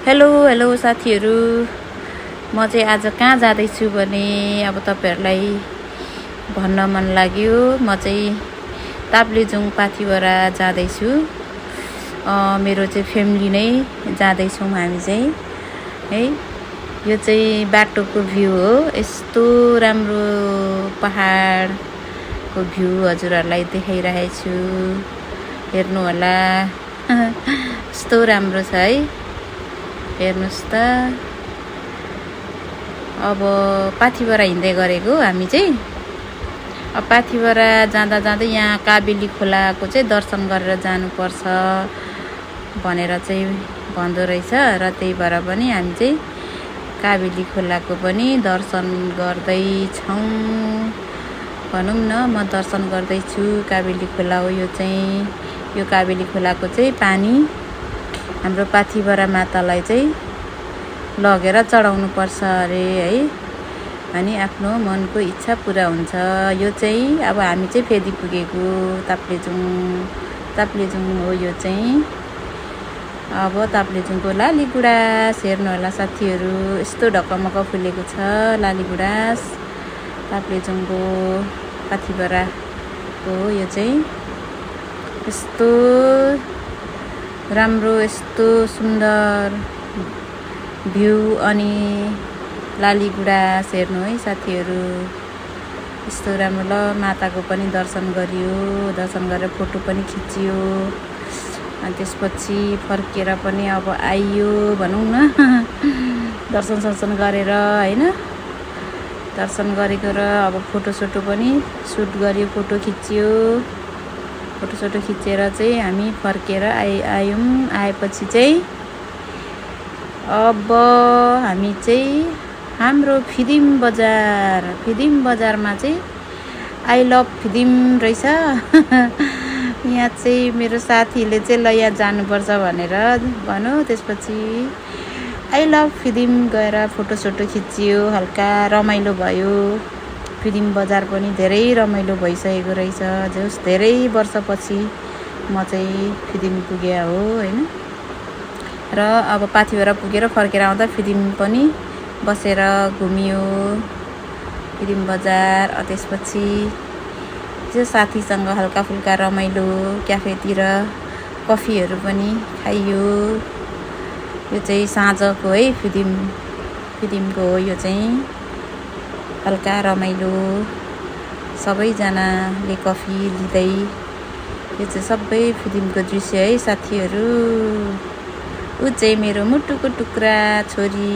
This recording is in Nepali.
हेलो हेलो साथीहरू, म चाहिँ आज कहाँ जाँदैछु भने अब तपाईहरुलाई भन्न मन लाग्यो। म चाहिँ ताप्लेजुङ पाथिभरा जाँदैछु। मेरो चाहिँ फ्यामिली नै जाँदैछौँ हामी चाहिँ है। यो चाहिँ बाटोको भ्यू हो। यस्तो राम्रो पहाडको भ्यू हजुरहरुलाई देखाइरहेको छु, हेर्नु होला। यस्तो राम्रो छ है, हेर्नुस् त। अब पाथिभरा हिँड्दै गरेको हामी चाहिँ। अब पाथिभरा जाँदा जाँदै यहाँ काबेली खोलाको चाहिँ दर्शन गरेर जानुपर्छ भनेर चाहिँ भन्दो रहेछ, र त्यही भएर पनि हामी चाहिँ काबेली खोलाको पनि दर्शन गर्दैछौँ भनौँ न। म दर्शन गर्दैछु। काबेली खोला हो यो चाहिँ। यो काबेली खोलाको चाहिँ पानी हाम्रो पाथिभरा मातालाई चाहिँ लगेर चढाउनु पर्छ अरे है, अनि आफ्नो मनको इच्छा पुरा हुन्छ। यो चाहिँ अब हामी चाहिँ फेदी पुगेको ताप्लेजुङ हो यो चाहिँ। अब ताप्लेजुङको लालीगुँरास हेर्नु होला साथीहरू, यस्तो ढकमक फुलेको छ लालीगुँरास। ताप्लेजुङको पाथिभराको यो चाहिँ यस्तो राम्रो, यस्तो सुन्दर भ्यू अनि लालीगुँरास हेर्नु है साथीहरू। यस्तो राम्रो। ल माताको पनि दर्शन गरियो, दर्शन गरेर फोटो पनि खिचियो, अनि त्यसपछि फर्केर पनि अब आइयो भनौँ न। दर्शन गरेर हैन, दर्शन गरेको र अब फोटोसोटो पनि सुट गरियो, फोटो खिचियो। फोटोसोटो खिचेर चाहिँ हामी फर्केर आयौँ। आएपछि चाहिँ अब हामी चाहिँ हाम्रो फिदिम बजारमा चाहिँ आई लभ फिदिम रहेछ। यहाँ चाहिँ मेरो साथीले चाहिँ ल यहाँ जानुपर्छ भनेर भन्यो। त्यसपछि आई लभ फिदिम गएर फोटोसोटो खिचियो, हल्का रमाइलो भयो। फिदिम बजार पनि धेरै रमाइलो भइसकेको रहेछ। जस धेरै वर्षपछि म चाहिँ फिदिम पुगे हो हैन। र अब पाथिभरा पुगेर फर्केर आउँदा फिदिम पनि बसेर घुमियो, फिदिम बजार। त्यसपछि त्यो साथीसँग हल्का फुल्का रमाइलो क्याफेतिर कफीहरू पनि खाइयो। यो चाहिँ साँझको है फिदिमको हो यो चाहिँ। हल्का रमाइलो सबैजनाले कफी लिँदै, यो चाहिँ सबै फिदिमको दृश्य है साथीहरू। ऊ चाहिँ मेरो मुटुको टुक्रा छोरी।